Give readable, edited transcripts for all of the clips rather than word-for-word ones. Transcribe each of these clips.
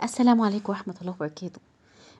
السلام عليكم ورحمة الله وبركاته.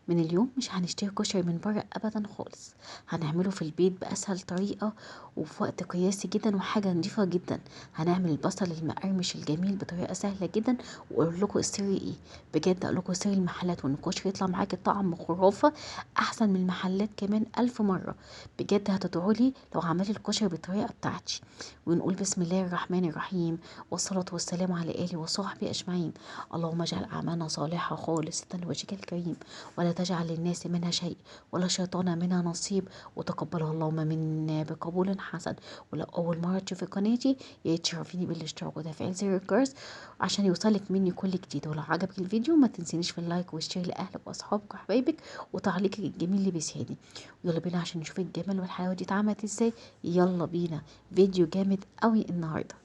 من اليوم مش هنشتري كشري من بره ابدا خالص، هنعمله في البيت باسهل طريقة وفي وقت قياسي جدا وحاجة نضيفة جدا. هنعمل البصل المقرمش الجميل بطريقة سهلة جدا، واقول لكم السر ايه بجد، اقول لكم سر المحلات، وان الكشري يطلع معاكي طعم خرافة احسن من المحلات كمان 1000 مرة. بجد هتدعوا لي لو عملت الكشري بالطريقة بتاعتي. ونقول بسم الله الرحمن الرحيم، والصلاة والسلام على آله وصحبه أجمعين. اللهم اجعل أعمالنا صالحة خالصة لوجهك الكريم، ولا تجعل للناس منها شيء ولا شيطان منها نصيب، وتقبلها اللهم منا بقبول حسن. ولو أول مرة تشوفي قناتي يا ريت تشرفيني بالاشتراك وتفعيل زر الجرس عشان يوصلك مني كل جديد. ولو عجبك الفيديو ما تنسينيش في ال like وال share لأهلك وأصحابك وحبايبك وتعليقك الجميل اللي بيسعدني. يلا بينا عشان نشوف الجمال والحلاوة دي اتعملت ازاي. يلا بينا، فيديو جامد قوي النهارده.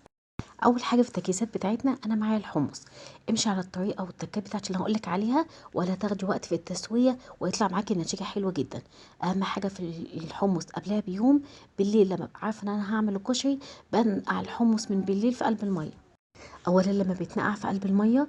اول حاجة في التجهيزات بتاعتنا، انا معايا الحمص. امشي على الطريقة والتكات بتاعتي اللي هقولك عليها، ولا تاخدي وقت في التسوية، ويطلع معاكي النتيجة حلوة جدا. اهم حاجة في الحمص قبلها بيوم بالليل، لما ابقى عارفه ان انا هعمل الكشري بنقع الحمص من بالليل في قلب المية. اولا لما بيتنقع في قلب المية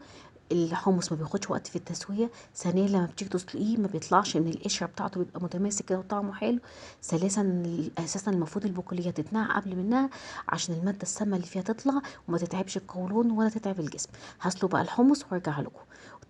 الحمص ما بياخدش وقت في التسوية. ثانيا لما بتيجي تسلقيه ما بيطلعش من القشرة بتاعته، بيبقى متماسك كده وطعمه حلو. ثالثا اساسا المفروض البقوليه تتنقع قبل منها عشان المادة السامة اللي فيها تطلع وما تتعبش القولون ولا تتعب الجسم. هسلق بقى الحمص وارجع لكم.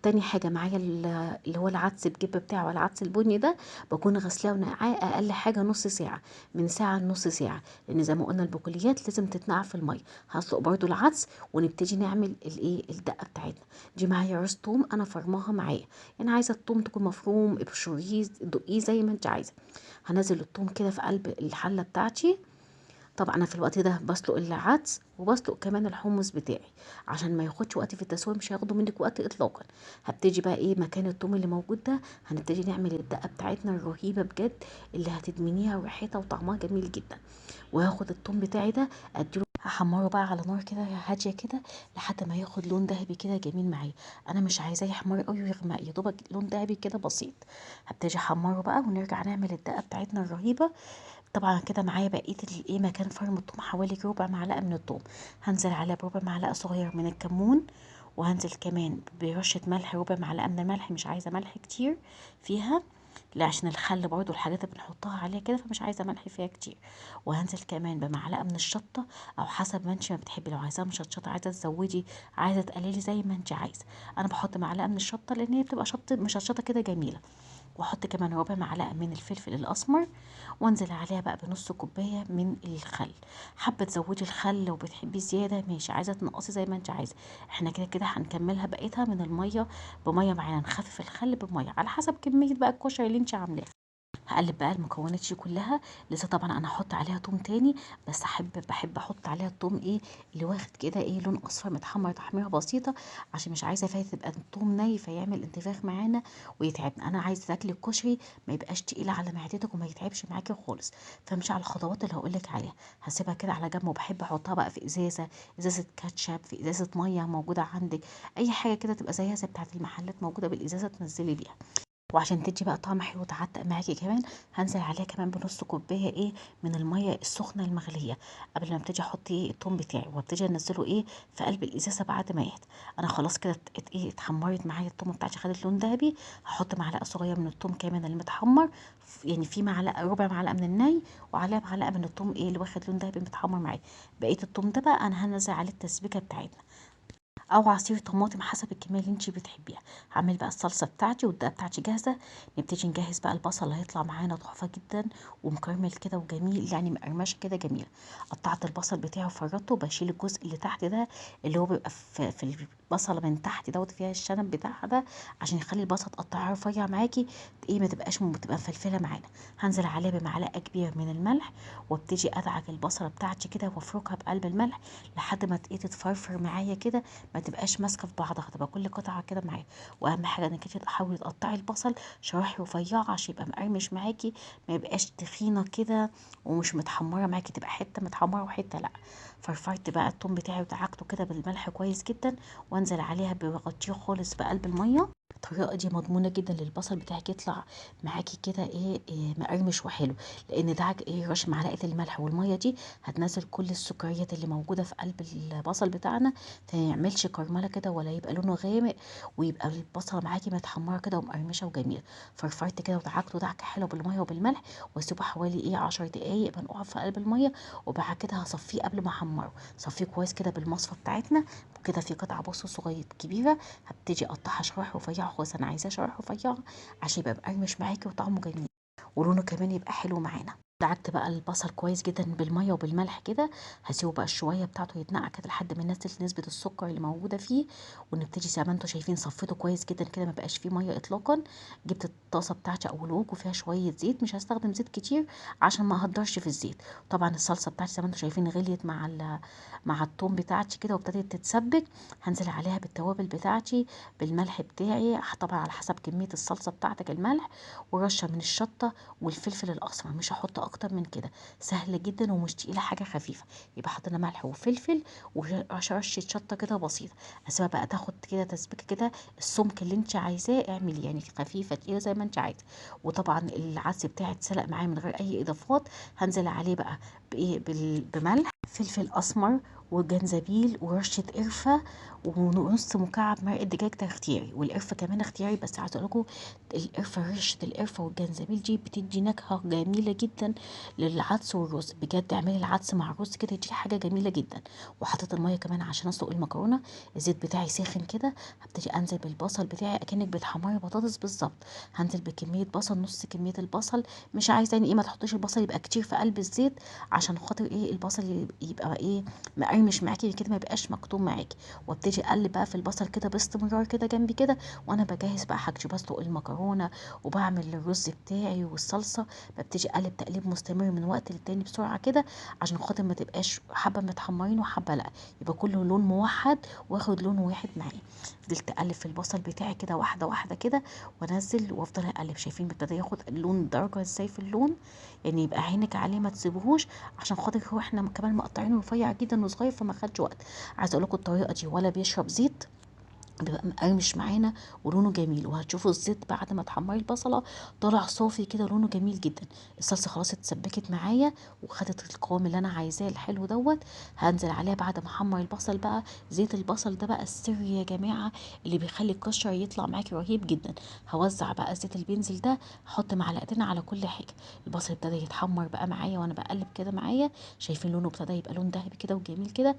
تاني حاجة معايا اللي هو العدس الجب بتاعه، العدس البني ده بكون غسلاه ونقعاه اقل حاجة نص ساعة، من ساعة لنص ساعة، لان زي ما قلنا البقوليات لازم تتنقع في المية. هسلق برده العدس ونبتدي نعمل الايه الدقة بتاعتنا. دي معايا راس توم انا فرماها معايا، يعني عايزه التوم تكون مفروم، ابشريه دقيه زي ما انت عايزه. هنزل التوم كده في قلب الحلة بتاعتي. طبعا انا في الوقت ده بسلق العدس وبسلق كمان الحمص بتاعي عشان ما ياخدش وقت في التسوية، مش هياخدوا منك وقت اطلاقا. هبتدي بقى ايه مكان التوم اللي موجود ده، هنبتدي نعمل الدقة بتاعتنا الرهيبة بجد اللي هتدمنيها وريحتها وطعمها جميل جدا. وهاخد التوم بتاعي ده اديله، هحمره بقى على نار كده هادية كده لحد ما ياخد لون ذهبي كده جميل معايا. انا مش عايزاه يحمر قوي ويغمق، يا دوبك لون ذهبي كده بسيط. هبتدي احمره بقى ونرجع نعمل الدقة بتاعتنا الرهيبة. طبعا كده معايا بقية الايه مكان فرم الثوم حوالي ربع معلقه من الثوم، هنزل عليها بربع معلقه صغير من الكمون، وهنزل كمان برشه ملح، ربع معلقه من الملح، مش عايزه ملح كتير فيها لا عشان الخل برضو الحاجات اللي بنحطها عليها كده، فمش عايزه ملح فيها كتير. وهنزل كمان بمعلقه من الشطه او حسب ما انت ما بتحبي، لو عايزاها مشطشطه عايزه تزودي عايزه تقللي زي ما انت عايزه. انا بحط معلقه من الشطه لان هي بتبقى شطه مشطشطه كده جميلة. واحط كمان ربع معلقه من الفلفل الاسمر، وانزل عليها بقى بنص كوباية من الخل. حابة تزودي الخل وبتحبيه زيادة ماشي، عايزه تنقصي زي ما انت عايزه. احنا كده كده هنكملها بقيتها من المية بميه معينة، نخفف الخل بميه على حسب كمية بقى الكشري اللي انت عاملاها. هقلب بقى المكونات دي كلها. لسه طبعا انا هحط عليها توم تاني، بس بحب احط عليها التوم ايه اللي واخد كده ايه لون اصفر متحمر تحميره بسيطة، عشان مش عايزه فيها تبقى التوم ني فيعمل انتفاخ معانا ويتعبنا. انا عايزه تاكلي الكشري ما يبقاش تقيل على معدتك وما يتعبش معاكي خالص، فامشي على الخطوات اللي هقولك عليها. هسيبها كده على جنب، وبحب احطها بقى في ازازة كاتشب، في ازازة مية موجودة عندك، اي حاجة كده تبقى زيها زي بتاعه المحلات موجودة بالازازه تنزلي بيها. وعشان تدي بقى طعم حلو وتعتق معاكي كمان، هنزل عليها كمان بنص كوباية ايه من المية السخنة المغليه قبل ما ابتدي احط ايه التوم بتاعي، وابتدي انزله ايه في قلب الازازه بعد ما يهدى. انا خلاص كده ايه اتحمرت معايا التوم بتاعتي، خدت لون ذهبي. هحط معلقه صغيرة من التوم كمان اللي متحمر، يعني في معلقه ربع معلقه من الني وعليها معلقه من التوم ايه اللي واخد لون ذهبي متحمر معايا. بقية التوم ده بقى انا هنزل عليه التسبيكه بتاعتنا او عصير طماطم حسب الكمية اللي انت بتحبيها. هعمل بقى الصلصه بتاعتي والدقه بتاعتي جاهزة. نبتدي نجهز بقى البصل اللي هيطلع معانا تحفة جدا ومكرمل كده وجميل، يعني مقرمشه كده جميلة. قطعت البصل بتاعي وفرطته، بشيل الجزء اللي تحت ده اللي هو بيبقى في البصله من تحت دوت فيها الشنب بتاعها ده، عشان يخلي البصل تقطعها رفيع معاكي ايه ما تبقاش بتبقى مفلفله معانا. هنزل عليها بمعلقه كبيرة من الملح، وابتدي ادعك البصله بتاعتي كده وافركها بقلب الملح لحد ما ايه تتفرفر معايا كده، ما تبقاش ماسكه في بعضها، تبقى كل قطعه كده معايا. واهم حاجة انك انت تحاولي تقطعي البصل شرايح رفيعة عشان يبقى مقرمش معاكي، ما يبقاش تخينة كده ومش متحمره معاكي، تبقى حتة متحمره وحتة لا. فرفرت بقى التوم بتاعي ودعكته كده بالملح كويس جدا، وانزل عليها بغطيه خالص بقلب المية. الطريقة دي مضمونه جدا للبصل بتاعك يطلع معاكي كده ايه مقرمش وحلو، لان دعك ايه رش معلقه الملح والمية دي هتنزل كل السكريات اللي موجودة في قلب البصل بتاعنا، فما يعملش كرمله كده ولا يبقى لونه غامق، ويبقى البصله معاكي متحمره كده ومقرمشه وجميلة. فرفرت كده ودعكت ودعكه حلوة بالمية وبالملح، واسيبه حوالي ايه 10 دقايق منقوعه في قلب المية، وبعد كده هصفيه قبل ما احمره. صفيه كويس كده بالمصفى بتاعتنا كده. في قطعه بصل صغير كبيرة هبتدي اقطعها شرايح رفيعة خالص، انا عايزاها شرايح رفيعة عشان يبقى مقرمش معاكي وطعمه جميل ولونه كمان يبقى حلو معانا. دعكت بقى البصل كويس جدا بالمية وبالملح كده، هسيبه بقى الشويه بتاعته يتنقع كده لحد ما ينزل نسبه السكر اللي موجودة فيه، ونبتدي زي ما انتم شايفين صفيته كويس جدا كده ما بقاش فيه مية اطلاقا. جبت الطاسه بتاعتي او الوك وفيها شوية زيت، مش هستخدم زيت كتير عشان ما اهدرش في الزيت. طبعا الصلصه بتاعتي زي ما انتم شايفين غليت مع الثوم بتاعتي كده وابتدت تتسبك. هنزل عليها بالتوابل بتاعتي بالملح بتاعي، طبعا على حسب كمية الصلصه بتاعتك الملح، ورشه من الشطه والفلفل الاسمر، مش هحط اكتر من كده. سهلة جدا ومش تقيلة، حاجة خفيفة. يبقى حطينا ملح وفلفل ورشه شطه كده بسيطة، اسيبها بقى تاخد كده تسبيكه كده السمك اللي انت عايزاه اعملي، يعني خفيفة تقيلة زي ما انت عايزه. وطبعا العدس بتاعي اتسلق معايا من غير اي اضافات. هنزل عليه بقى بايه بملح، فلفل اسمر وجنزبيل ورشه قرفه ونص مكعب مرقه دجاج، ده اختياري، والقرفه كمان اختياري. بس عايزه اقول لكم القرفه، رشه القرفه والجنزبيل دي بتدي نكهة جميلة جدا للعدس والرز، بجد اعملي العدس مع الرز كده دي حاجة جميلة جدا. وحطيت المية كمان عشان اسلق المكرونه. الزيت بتاعي ساخن كده، هبتدي انزل بالبصل بتاعي اكنك بتحمري بطاطس بالظبط. هنزل بكمية بصل، نص كمية البصل، مش عايزه يعني ايه ما تحطيش البصل يبقى كتير في قلب الزيت عشان خاطر ايه البصل يبقى ايه مقرمش معاكي كده، ما يبقاش مكتوم معاكي. وابتدي اقلب بقى في البصل كده باستمرار كده جنبي كده، وانا بجهز بقى حاجتي، بسلق المكرونه وبعمل الرز بتاعي والصلصه. ببتدي اقلب تقليب مستمر من وقت للتاني بسرعة كده عشان خاطر ما تبقاش حبه متحمرين وحبه لا، يبقى كله لون موحد واخد لون واحد معايا. فضلت اقلب في البصل بتاعي كده واحدة واحدة كده وانزل وافضل اقلب. شايفين ابتدى ياخد اللون درجه ازاي في اللون، يعني يبقى عينك عليه ما تسيبهوش عشان خاطر هو احنا كمان مقطعينه رفيع جدا وصغير فما خدش وقت. عايزه اقول لكم الطريقة دي ولا بيشرب زيت، بيبقى مقرمش معانا ولونه جميل. وهتشوفوا الزيت بعد ما تحمري البصله طالع صافي كده لونه جميل جدا. الصلصه خلاص اتسبكت معايا وخدت القوام اللي انا عايزاه الحلو دوت. هنزل عليها بعد ما احمر البصل بقى زيت البصل ده بقى السر يا جماعة اللي بيخلي الكشري يطلع معاكي رهيب جدا. هوزع بقى زيت اللي بينزل ده، هحط معلقتين على كل حاجة. البصل ابتدى يتحمر بقى معايا وانا بقلب كده معايا، شايفين لونه ابتدى يبقى لون ذهبي كده وجميل كده.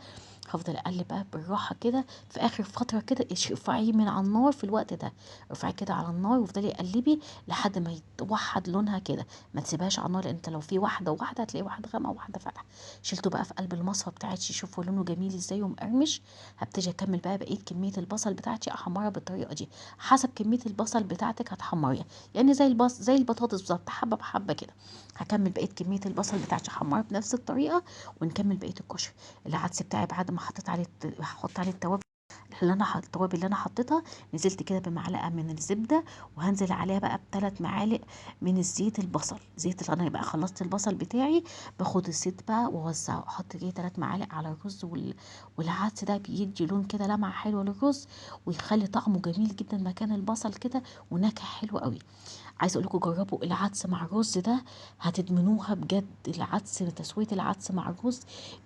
هفضل اقلب بقى بالراحة كده. في اخر فترة كده ارفعيه من على النار في الوقت ده، ارفعيه كده على النار وافضلي قلبي لحد ما يتوحد لونها كده، ما تسيبهاش على النار لان انت لو في واحدة وواحدة هتلاقي واحدة غامقه وواحدة فاتحة. شلته بقى في قلب المصفى بتاعتي، شوفوا لونه جميل ازاي ومقرمش. هبتدي اكمل بقى بقية كمية البصل بتاعتي احمرها بالطريقة دي، حسب كمية البصل بتاعتك هتحمريها، يعني زي البطاطس بالظبط حبه بحبه كده. هكمل بقية كمية البصل بتاعتي احمرها بنفس الطريقة ونكمل بقية الكشري. العدس بتاعي بعد ما حطيت عليه هحط عليه التوابل اللي انا التوابل اللي انا حطيتها، نزلت كده بمعلقه من الزبدة وهنزل عليها بقى ب3 معالق من الزيت البصل. زيت اللي انا بقى خلصت البصل بتاعي باخد الزيت بقى واوزعه، احط كده 3 معالق على الرز والعدس ده بيدي لون كده لمعة حلوة للرز ويخلي طعمه جميل جدا مكان البصل كده ونكهه حلوة قوي. عايزه اقول لكم جربوا العدس مع الرز ده هتدمنوها بجد. العدس تسويه العدس مع الرز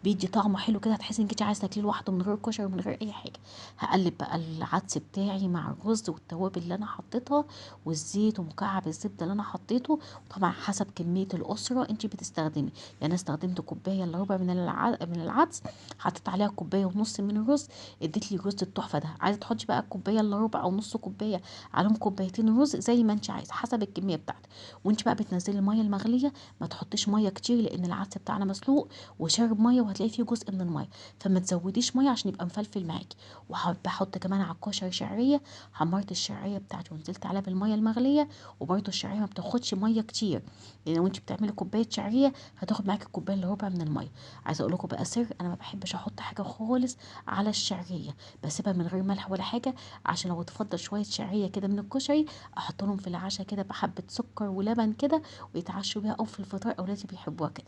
بيدي طعم حلو كده، هتحسي انك انت عايزه تاكليه لوحده من غير كشري ومن غير اي حاجة. هقلب بقى العدس بتاعي مع الرز والتوابل اللي انا حطيتها والزيت ومكعب الزبدة اللي انا حطيته، وطبعا حسب كمية الاسرة انت بتستخدمي. يعني انا استخدمت كوباية الا ربع من العدس، حطيت عليها كوباية ونص من الرز، اديت لي الرز التحفة ده. عايزه تحطي بقى كوباية الا ربع او نص كوباية عليهم كوبايتين رز زي ما انت عايزه حسب الكمية بتاعتك. وانت بقى بتنزلي المية المغليه ما تحطيش مية كتير لان العدس بتاعنا مسلوق وشارب مية وهتلاقي فيه جزء من المية، فما تزوديش مية عشان يبقى مفلفل معاكي. وبحط كمان على الكشري شعرية، حمرت الشعرية بتاعتي ونزلت عليها بالمية المغليه، وبرده الشعرية ما بتاخدش مية كتير، لان لو انت بتعملي كوباية شعرية هتاخد معاكي كوباية الا ربع من المية. عايزه اقول لكم بقى سر، انا ما بحبش احط حاجة خالص على الشعرية، بسيبها من غير ملح ولا حاجة عشان لو اتفضل شوية شعرية كده من الكشري احط لهم في العشاء كده بحبه سكر ولبن كده ويتعشوا بيها، او في الفطار اولادي بيحبوها كده.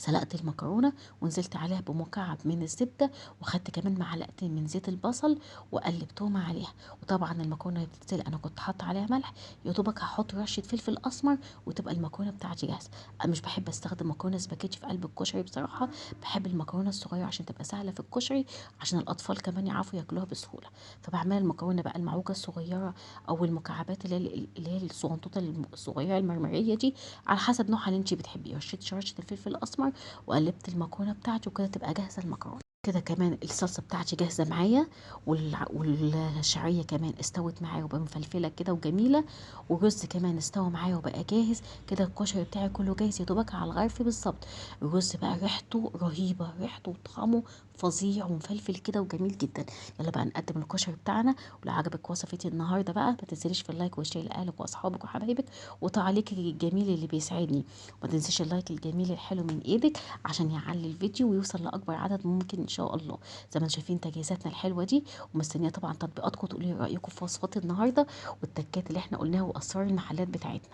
سلقت المكرونه ونزلت عليها بمكعب من الزبدة، وخدت كمان معلقتين من زيت البصل وقلبتهم عليها. وطبعا المكرونه اللي بتتسلق انا كنت حاطه عليها ملح، يا دوبك هحط رشه فلفل اسمر وتبقى المكرونه بتاعتي جاهزة. انا مش بحب استخدم مكرونه سباكيتي في قلب الكشري بصراحة، بحب المكرونه الصغيرة عشان تبقى سهلة في الكشري، عشان الاطفال كمان يعرفوا ياكلوها بسهولة. فبعمل المكرونه بقى المعوجه الصغيرة او المكعبات اللي هي الصغنطوطه الصغيرة المرمريه دي على حسب نوعها اللي انت بتحبيه. رشيت رشه الفلفل الاسمر وقلبت المكرونه بتاعتي وكده تبقى جاهزة المكرونه. كده كمان الصلصه بتاعتي جاهزة معايا، والشعريه كمان استوت معايا وبقى مفلفله كده وجميلة، والرز كمان استوى معايا وبقى جاهز. كده الكشري بتاعي كله جاهز يا دوبك على الغرف بالظبط. الرز بقى ريحته رهيبة، ريحته وطعمه فظيع ومفلفل كده وجميل جدا. يلا بقى نقدم الكشري بتاعنا. ولو عجبك وصفتي النهارده بقى ما تنسيش في ال like وال share لاهلك واصحابك وحبايبك، وتعليقك الجميل اللي بيسعدني، وما تنسيش ال like الجميل الحلو من ايدك عشان يعلي الفيديو ويوصل لاكبر عدد ممكن ان شاء الله. زي ما شايفين تجهيزاتنا الحلوة دي، ومستنيه طبعا تطبيقاتكم وتقولي رايكم في وصفات النهارده والتكات اللي احنا قلناها واسرار المحلات بتاعتنا.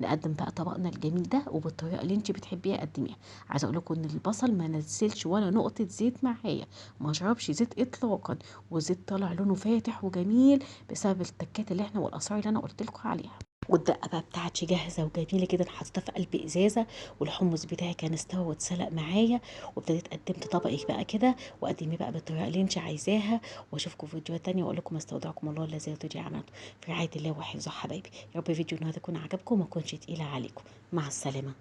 نقدم بقى طبقنا الجميل ده وبالطريقه اللي انت بتحبيها قدميها. عايزه اقول لكم ان البصل ما نزلش ولا نقطة زيت معايا، ما شربش زيت اطلاقا، والزيت طالع لونه فاتح وجميل بسبب التكات اللي احنا والاسرار اللي انا قلت لكم عليها. والدقه بقى بتاعتي جاهزة وجميلة جدا، حطيتها في قلب ازازة، والحمص بتاعي كان استوى واتسلق معايا، وابتديت قدمت طبقي بقى كده، وقدميه بقى بالطريقة اللي انت عايزاها. واشوفكم في فيديوهات تانية، واقول لكم استودعكم الله الذي لا تضيع امانته، في رعاية الله وحفظه حبايبي. يا رب فيديو النهارده يكون عجبكم وما يكونش تقيل عليكم. مع السلامة.